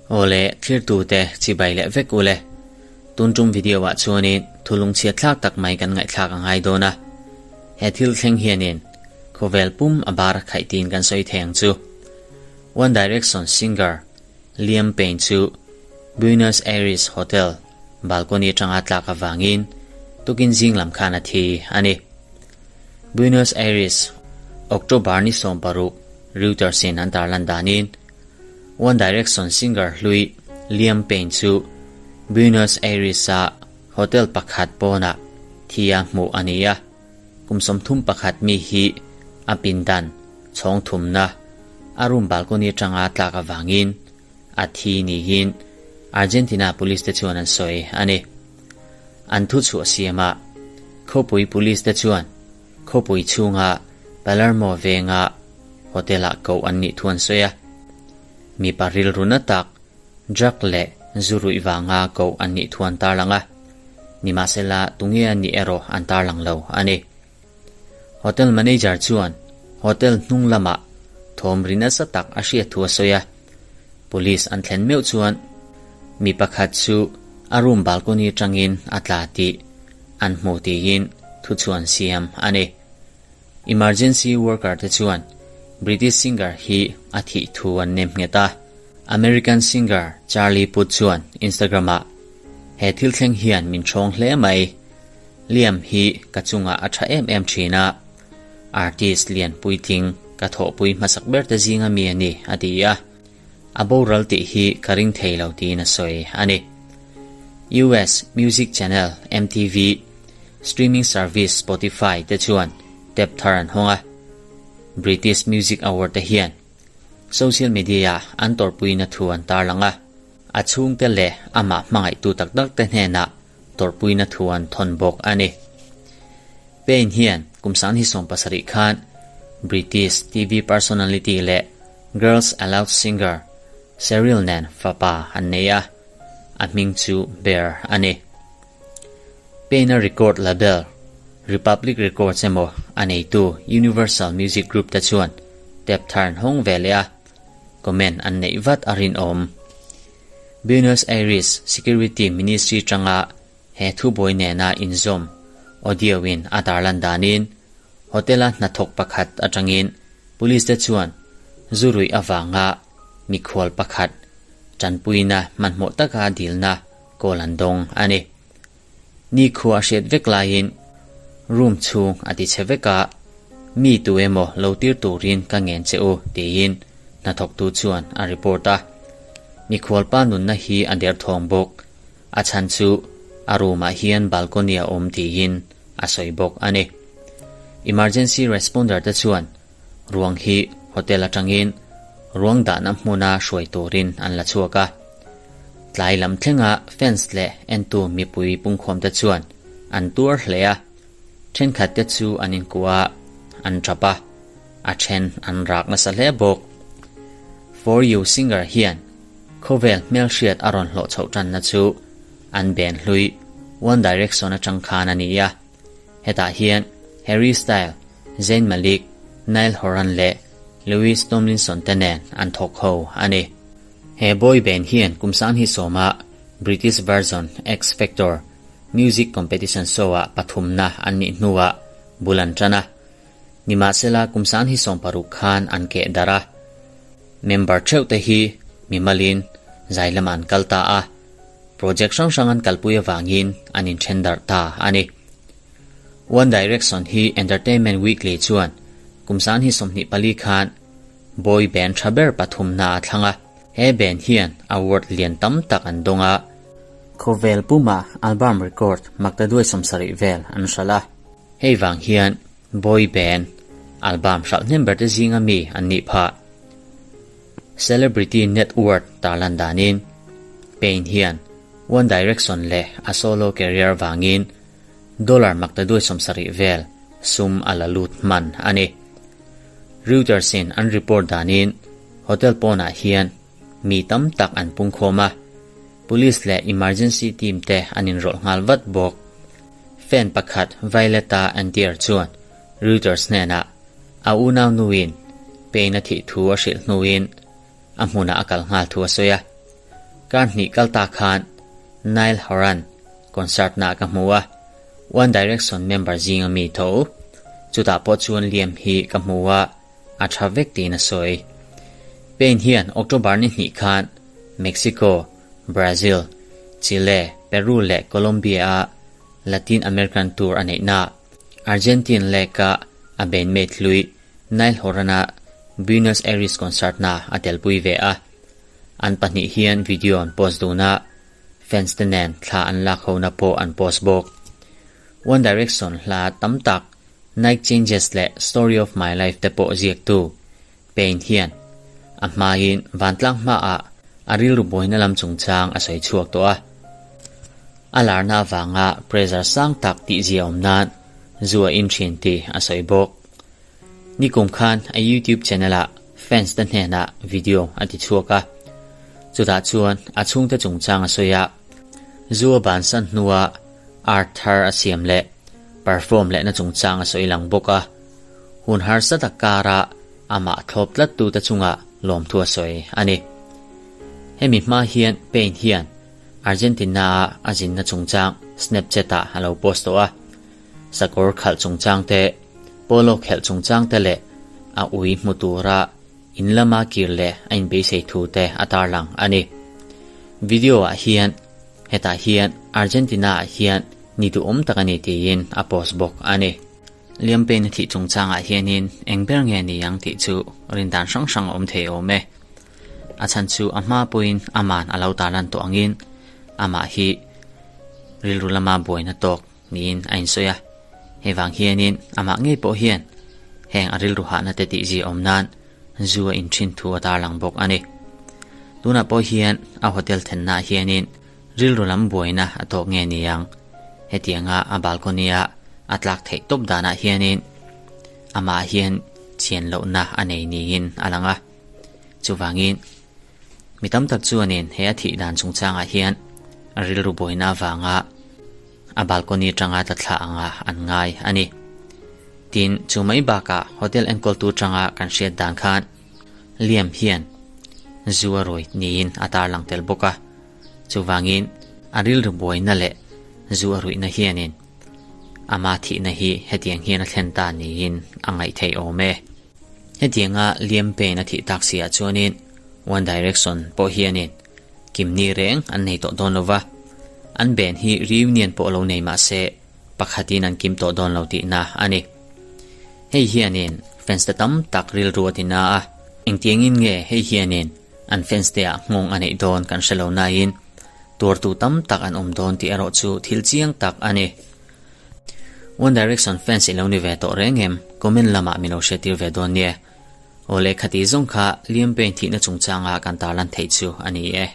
Awle, thlirtute chibai leh vek ule. Tun tum video ah chuanin thulung chhiat thlak tak mai kan ngaihthlak a ngai dawn a. He thil thleng hianin khawvel pum a bar a khaih tiin kan sawi thei ang chu. One Direction singer Liam Payne chu Buenos Aires hotel balcony atanga tlak avangin tukin zing lam khan a thi a ni. Buenos Aires, October ni 16 Reuters in an tarlan danin One Direction singer hlui Liam Payne chu Buenos Aires-a hotel pakhat pawnah thi a hmuh a ni a, kum 31 mi hi a pindan chhawng thumna a room balcony atanga tlak avangin a thi niin Argentina police te chuan an sawi a ni. An thu chhuah siamah khawpui police te chuan khawpui chhunga Palermo venga hotel-ah koh an nih thu an sawi a. Mipa rilru na tak drug leh zu ruih vanga koh an nih thu an tarlang a. Nimahsela tunge a nih erawh an tarlang lo a ni. Hotel manager chuan hotel hnung lamah thawm ri nasa tak a hriat thu a sawi a. Police an thlen meuh chuan mi pakhat chu a room balcony atangin a tla tih an hmu tiin thu chu an siam a ni. Emergency worker te chuan British singer hi a thih thu an nem nghet a. American singer Charlie Puth chuan Instagram ah, He thil thleng hian min ṭhawng hle mai. Liam hi ka chungah a tha em em thin a, artist lian puitling ka thawhpui hmasak ber te zinga mi a ni, a ti a. A boral tih hi ka ring thei lo tiin a sawi a ni. US music channel MTV, streaming service Spotify te chuan tab thar an hawng a. British Music Award te hian social media-ah an tawrhpuina thu an tarlang a. A chhungte leh amah hmangaihtu tak tak te hnenah tawrhpuina thu an thawn bawk a ni. Payne hian kum 2017 khan British TV personality leh Girls Aloud singer Cheryl nen fapa an nei a, a hming chu Bear a ni. Payne-a record label Republic Records emaw a neitu Universal Music Group te chuan tap thar an hawng ve leh a, comment an neih vat a rinawm. Buenos Aires Security Ministry tanga he thubuai nena inzawm audio-in a tarlan danin hotel-a hnathawk pakhat atangin police te chuan zu ruih avanga mikhual pakhat tanpuina hmanhmawh taka dilna call an dawng a ni. Nikhua a hriat vek laiin room chhung a ti chhe vek a, mi tu emaw lo tir turin ka ngen che u tiin hnathawktu chuan a report a. Mikhualpa nunna hi a derthawng bawk, a chhan chu a room ah hian balcony a awm tiin a sawi bawk a ni. Emergency responder te chuan ruang hi hotel atangin ruang dahna hmuna hruai turin an la chhuak a. Tlai lam thlenga fans leh entu mipui pungkhawm te chuan an tuar hle a, thenkhat te chu an inkuah a, an tap a, a then an rak nasa hle bawk. For You singer hian khawvel hmelhriat a rawn hlawh chhoh tanna chu an ben hlui One Direction atang khan a ni a. Hetah hian Harry Style, Zayn Malik, Niall Horan leh Louis Tomlinson te nen an thawk ho a ni. He boy band hian kum 2010-a British version X Factor music competition show-ah pathumna an nih hnuah bul an tan a. Nimahsela kum 2016 khan an keh darh a. Member theuh te hi mimalin zai lamah an kal ta a. Project hrang hrang an kalpui avangin an inthen darh ta a ni. One Direction hi Entertainment Weekly chuan kum 2024 khan boy band tha ber pathumna a thlang a. He band hian award lian tam tak an dawng a. Khawvel puma album record maktaduai 70 vel an hralh a. Hei vang hian boy band album hralh hnem ber te zinga mi an nih phah. Celebrity Net Worth tarlan danin Payne hian One Direction leh a solo career vangin dollar maktaduai 70 vel sum a la lut hman a ni. Reuters in an report danin hotel pawnah hian mi tam tak an pungkhawm a, police leh emergency team te an inrawlh nghal vat bawk. Fan pakhat Violetta Antier chuan Reuters hnenah a unau nuin. Payne a thih thu a hrilh hnuin a hmunah a kal nghal thu a sawi a. Kar hnih kal ta khan Niall Horan concert naah ka hmu a, One Direction member zinga mi tho. Chutah pawh chuan Liam hi ka hmu a, a tha vek tiin a sawi. Payne hian October ni hnih khan Mexico, Brazil, Chile, Peru leh Colombia-a Latin American tour a neihna Argentine leka a bandmate hlui Niall Horan-a Buenos Aires concert-na a telpui ve a. An pahnih hian video an post dun a, fans te nen thla an lak hona pawh an post bawk. One Direction hla tam tak Night Changes leh Story of My Life te pawh ziaktu Payne hian a hmain vantlang hmaah a rilru buaina lam chungchang a sawi chhuak tawh a. A larna avanga pressure sang tak tihzia awm nan zu a in thin tih a sawi bawk. Nikum khan a YouTube channel ah fans te hnenah video a ti chhuak a, chutah chuan a chhungte chungchang a sawi a, zu a bansan hnua art thar a siam leh perform lehna chungchang a sawi lang bawk a. Hun harsa tak karah amah thlawp tlattute chungah lawmthu a sawi a ni. Hemi hma hian Payne hian Argentina-a a zinna chungchang Snapchat-ah a lo post tawh a. Sakawr khalh chungchang te, polo khelh chungchang te leh a ui hmu tura in lama kir leh a inbeisei thu te a tarlang a ni. Video-ah hian hetah hian Argentina-ah hian ni duhawm tak a ni tiin a post bawk a ni. Liam Payne a thih chungchangah hianin eng ber nge ni ang tih chu rindan hrang hrang a awm thei awm e. A chhan chu a hma pawhin aman a lo tarlan tawh angin amah hi rilru lama buaina tawk niin a insawi a. Hei vang hianin amah ngei pawh hian heng a rilru hahna te tih zia awm nan zu a inthin thu a tarlang bawk a ni. Tunah pawh hian a hotel thennaah hianin Rilru lam buaina a tawk nge ni ang? Hetianga a balcony-a a tlak theih tawp danah hianin amah hian chian lohna a nei niin a lang a. Chuvangin, mi tam tak chuanin he a thih dan chungchangah hian a rilru buaina avanga a balcony atanga tla thlah anga an ngai a ni. Tin, chu mai bakah hotel enkawltu atanga kan hriat dan khan Liam hian zu a rawi niin a tarlang tel bawk a. Chuvangin, a rilru buaina leh zu a ruihna hianin ama thihna hi hetiang hian a thlen ta niin a ngaih theih awm e. Hetianga Liam Payne a thih tak siah chuanin One Direction pawh hianin kimni reng an nei tawh dawn lo va, an band hi reunion pawh lo nei mah se pakhatin an kim tawh dawn lo tihna a ni. Hei hianin fans te tam tak rilru a ti na a, engtiangin nge hei hianin An fans te ah nghawng a neih dawn kan hre lo nain tuartu tam tak an awm dawn tih erawh chu thil chiang tak a ni. One Direction fans i lo ni ve tawh reng em? Comment lamah min lo hriattir ve dawn nia. Aw lehkha tih zawng kha Liam Payne thihna chungchanga kan tarlan theih chu a ni e.